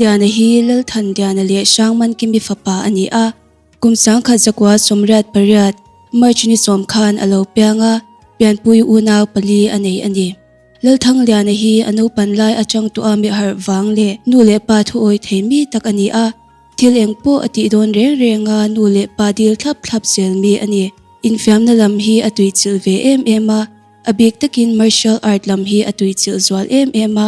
Lalthangliana hi Lalthanliana leh Hrangmankimi fapa a ni a, kum 1988, March ni sawm khan a lo piang a, pianpui unau pali a nei a ni. Lalthangliana hi a naupan lai atang tawha mi harh vang leh nu leh pa thuawi thei mi tak a ni a, thil eng pawh a tih dawn reng reng a nu leh pa dil thlap thlap zel mi a ni. Infiamna lam hi a tuichilh ve em em a, a bik takin martial art lam hi a tuichilh zual em em a.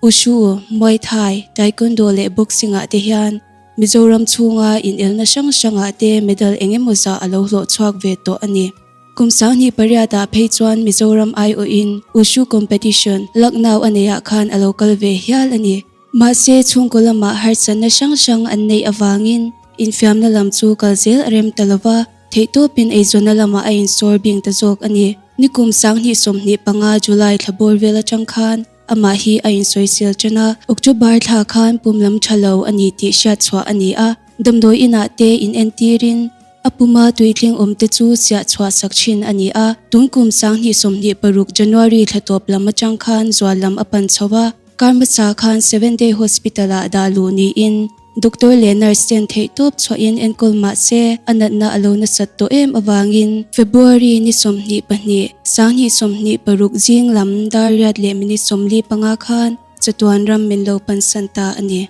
Wushu, Muay Thai, Taekwondo leh Boxing ah te hian Mizoram chhunga inelna hrang hrangah te medal eng emaw zah a lo hlawh chhuak ve tawh a ni. Kum 28 ah phei chuan Mizoram aiawhin Wushu competition Lucknow a neihah khan a lo kal ve hial a ni. Mahse chhungkaw lamah harsatna hrang hrang an neih avangin infiamna lam chu kal zel a rem ta lova, theihtawpin eizawnna lamah a insawr bing ta zawk a ni. Nikum 2025 July thla bawr vel atang khan Amah hi a insawisel ṭan a, October thla khan pum lam ṭha lo a ni tih hriat chhuah a ni a, damdawi inah te inentirin a puma tuitling awm te chu siah chhuah sak ṭhin a ni a. Tun kum 2026 January thla tawp lam aṭang khan zual lam a pan chho a, kar hmasa khan Seven Day Hospital-ah dah luh niin Doctor leh nurse ten theihtawp chhuahin enkawl mah se a natna a lo nasat tawh em avangin February ni 22, 2026 zing lam dar riat leh minute 45 khan chatuan ram min lo pansan ta a ni.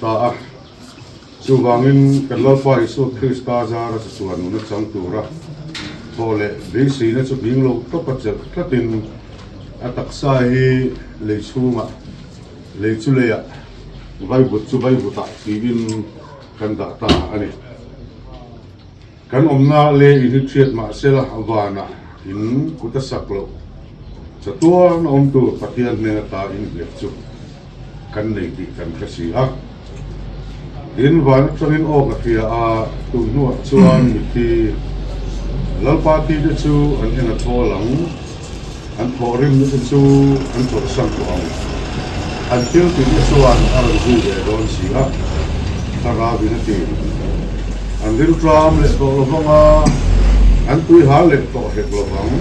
ta a. Chuvangin kan Lalpa Isua Krista zara chatuan nuna chang tura thaw leh beiseina chu hming lo tawpa chelh tlatin a taksa hi lei chhungah, lei chu leiah, vaivut chu vaivutah tiin kan dah ta a ni. Kan awmna leh in hi ṭhiat mah sela vanah in kut a sak loh chatuan awm tur Pathian hnen ata in nghet chu kan nei tih kan hre si a. Tin, van atangin aw ka hria a, tun hnuah chuan mitthi Lalpa tite chu an en a thawl ang. An thawhrimna te chu an chawlhsan tawh ang. An thil tihna chuan a rawn zui ve dawn si a, Thlarauin a ti. An rilṭam leh tawh lo vang a, an tuihal leh tawh hek lo vang.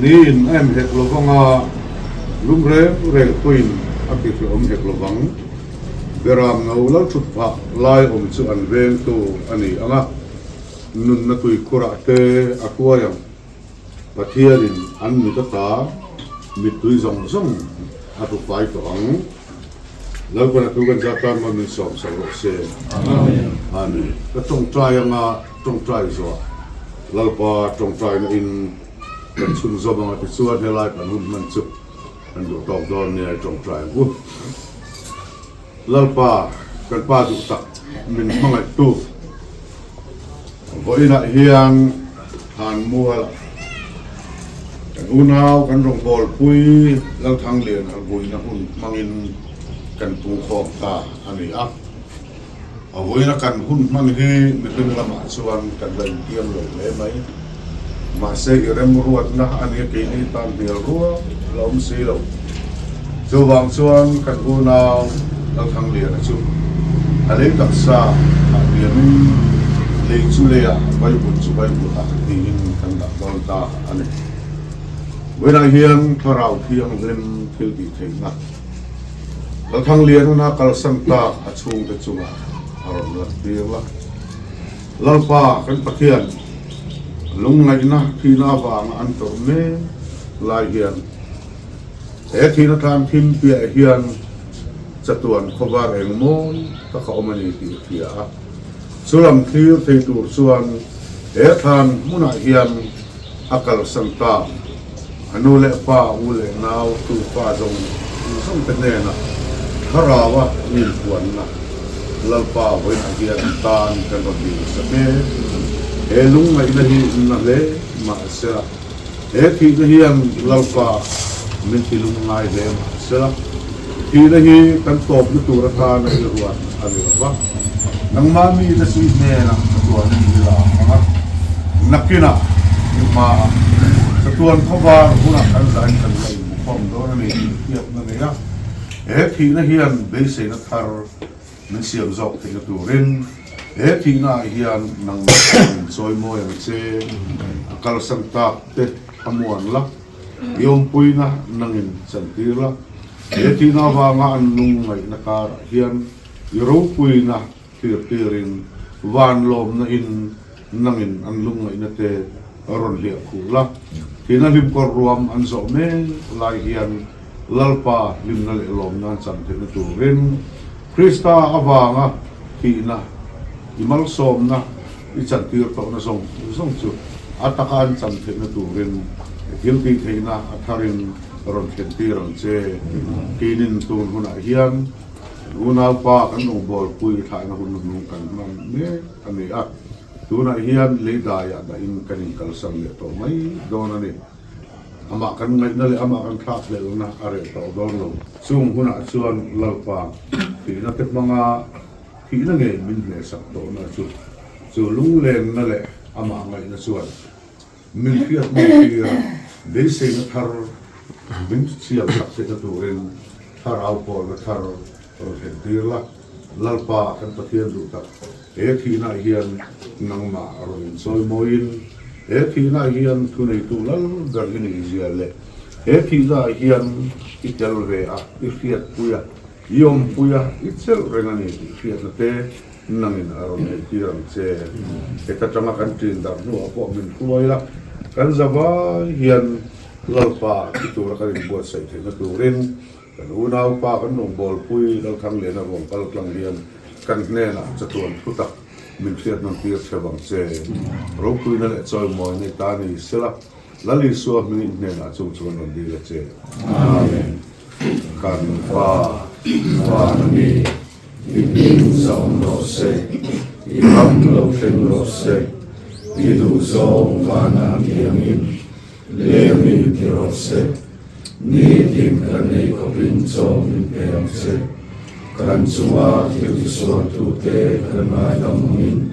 Niin a em hek lo vang a, lum reng reng pawhin a ti hlawm hek lo vang. Beram no lo ṭhut phah lai awm chu an vengtu a ni ang a, nunna tuikhurah te a hruai ang. Pathianin an mit ata mittui zawng zawng a hru fai tawh ang. Lalpan a thu kan zat tan maw min sawm sak rawh se. Amen. Ka tawngtai anga tawngtai zawh Lalpa tawngtaina in kan chhunzawm anga tichuan helai kan hun hman chu kan duh tawk dawn nia i tawngtai ang u. Lalpa kan pa duh tak min hmangaihtu vawiinah hian Thanmualah kan unau kan rawngbawlpui Lalthanglian a vuina hun hmangin kan pungkhawm ta a ni a. A vuina kan hun hman hi mihring lamah chuan kan la intiam lo hle mai. Mahse i remruatna a nia keini tan hmel rual la awm si lo. Chuvang chuan kan unau Lalthangliana chu a lei taksa ah hliamin lei chu leiah vaivut chu vaivut ah tiin kan dah dawn ta a ni. Vawiinah hian Thlarau Thianghlim thil tih theihna Lalthangliana'n a kalsan tak a chhungte chungah a rawn lantir la. Lalpa kan Pathian lungngaihna thihna avanga an tawrh mek lai hian he thihna tlan thim piah hian chatuan khawvar eng mawi tak a awm a ni tih a hria a. Chulam thlir thei tur chuan he thlan hmunah hian a kalsan ta. A nu leh pa, u leh nau, tu fa zawng zawng te hnenah thlaraua inpuanna Lalpa vawiinah hian tan kan rawn dil sak e. He lungngaihna hi na hle mahsela, he thihna hian Lalpa min ti lungngai hle mahsela, thihna hi kan tawpna tur atana i ruat a ni lo va. Nangmah mite chu i hnenah chatuanin i la ang a, nakinah i hmaah chatuan khawvar hunah kan zain kan la inbukhawm dawn a ni tih hriatna nei a. He thihna hian beiseina thar min siam zawk theihna turin he thihnaah hian nangmah chuan min chawimawi ang che, a kalsan tak te thlamuan la, i awmpuina nangin chantir la. He thihna avanga an lungngaihna karah hian I ropuina tirtirin van lawmna in nangin an lungngaihna te rawn hliah khuh la. Thihna hlimkawr ruam an zawh mek lai hian Lalpa hlimna leh lawmna an chan theihna turin Krista avanga thihna i malsawmna i chantir tawhna zawng zawng chu a taka an chan theihna turin i thil tih theihna a tharin rawn thlentir ang che. Keinin tun hunah hian Unaupa kan rawngbawlpui thlahna hun hnung kan hman mek a ni a, tunah hian lei daiah dahin kan inkalsan leh tawh mai dawn a ni. Amah kan ngaihna leh amah kan thlakhlelhna a reh tawh dawn lo. Chung hunah chuan Lalpa thihna te hmanga thihna ngei min hnehsak tawhna chu, chu lunglenna leh amah ngaihna chuan Min hriat hman tir a, beiseina thar min siam sak theihna turin thlarau pawlna thar rawn thlen tir la. Lalpa kan Pathian duh tak, he thihnaah hian nangmah rawn inchawimawiin, he thihnaah hian thuneitu lal ber i nih zia leh he thihnaah hian i tel ve a, i hriatpui a, i awmpui a, i chelh reng a ni tih hriatna te Nangin a rawn neih tir ang che. Heta tanga kan ṭin darh hnuah pawh min hruai la, kan zavai hian Lalpa thi tura kan inbuatsaih theihna turin. Kan unaupa kan rawngbawlpui Lalthangliana ruang kal tlang hian kan hnenah chatuan thutak min hriat nawn tir theuh ang che. Ropuina leh chawimawina i ta ni sela, Lal Isua hming i hnenah chung chu kan rawn dil a che. Amen. Kan Pa, Van a mi, i hming zawm rawh se, i ram lo thleng rawh se, i duhzawng vanah thiangin Lemi ti rawh se, nitin kan ei khawpin chaw min pe ang che. Kan chunga thil tisualtute kan ngaidam angin,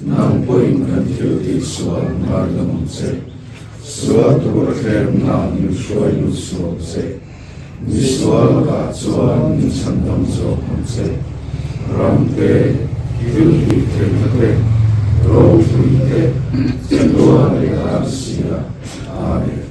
nang pawhin kan thil tihsual ngaidam ang che. Sual tura tlemna min hruai lut sual che. Misual lakah chuan min chhandam zawk ang che. Ram te, thil tih theihna te, ropui te, chatuan leh an si a. Amen.